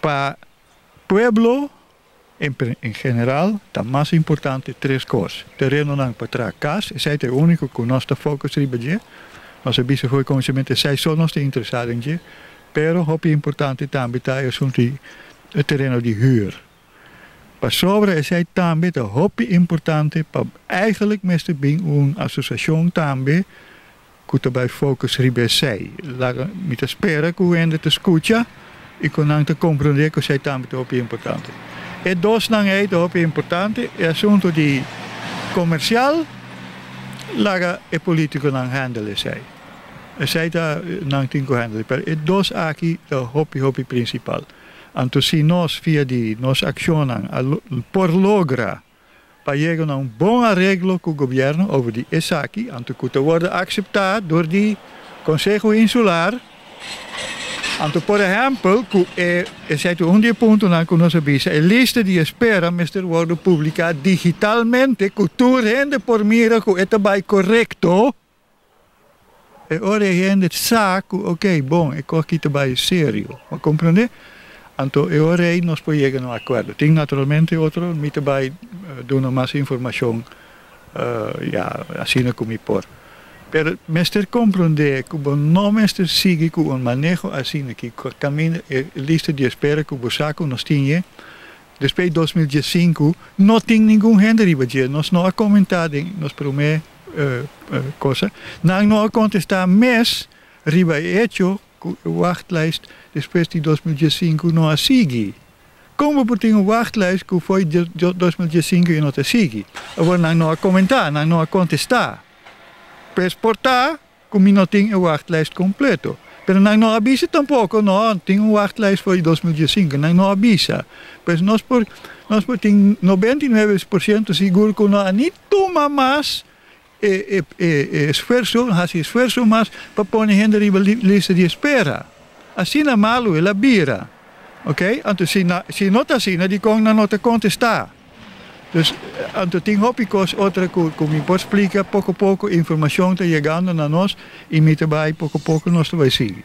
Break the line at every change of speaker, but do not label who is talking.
Pa pueblo en general ta mas importante tres kos: terenonan pa traha kas, esei ta e úniko ku nos ta focus riba dje. Nos a bisa for kuminsamentu esei so nos ta interesá den dje, pero hopi importante tambe ta e asuntu di e tereno di hür. Pasobra esei tambe ta hopi importante pa eigenlijk mester bin un asosiashon tambe ku ta bai focus riba esei. Laga mi ta spera ku hende ta skucha i ku nan ta komprondé ku esei tambe ta hopi importante. E dosnan ei ta hopi importante, e asuntu di komersial laga e politikonan handle esei. Esei ta nan tin ku handle, pero e dos aki ta hopi hopi prinsipal. Anto si nos via di nos akshonnan a por logra pa yega na un bon areglo ku gobièrnu over di esaki, anto ku ta wòrdu akseptá dor di Konseho Insular. Anto por ehèmpel ku e, esei ta un di e puntonan ku nos a bisa, e lista di espera mester wòrdu publiká digitalmente ku tur hende por mira ku e ta bai korekto. E ora e hende sa ku ok, bon, e kos aki ta bai serio. Bo komprendé? Anto e ora ei nos por yega na un akuerdo. Tin naturalmente otro, mi ta bai duna mas informashon ya asina ku mi por. Pero mester komprendé ku bo no mester sigui ku un maneho asina ki kaminda e lista di espera ku bo sa ku nos tin e despues di 2015 no tin ningun hende riba dje. Nos no a komentá den nos promé cosa. Nan no a contesta mes riba e hecho cu e wachtlijst despues di 2015 no a sigui. Con bo por tin un wachtlijst cu foi 2015 y no ta sigui? Awor nan no a comenta, nan no a contesta. Pues por ta cu mi no tin e wachtlijst completo. Pero nan no a bisa tampoco, no, tin un wachtlijst foi 2015, nan no a bisa. Pues nos por tin 99% sigur cu no a ni tuma mas e esfuerso, hasi esfuerso mas pa pone hende riba lista di espera. Asina malu el a bira. Ok? Anto si, na, si no ta asina, di kon nan no ta kontestá. Dus, anto tin hopi kos otro ku mi por splika. Poko poko informashon ta yegando na nos i mi ta bai poko poko nos ta bai sigui.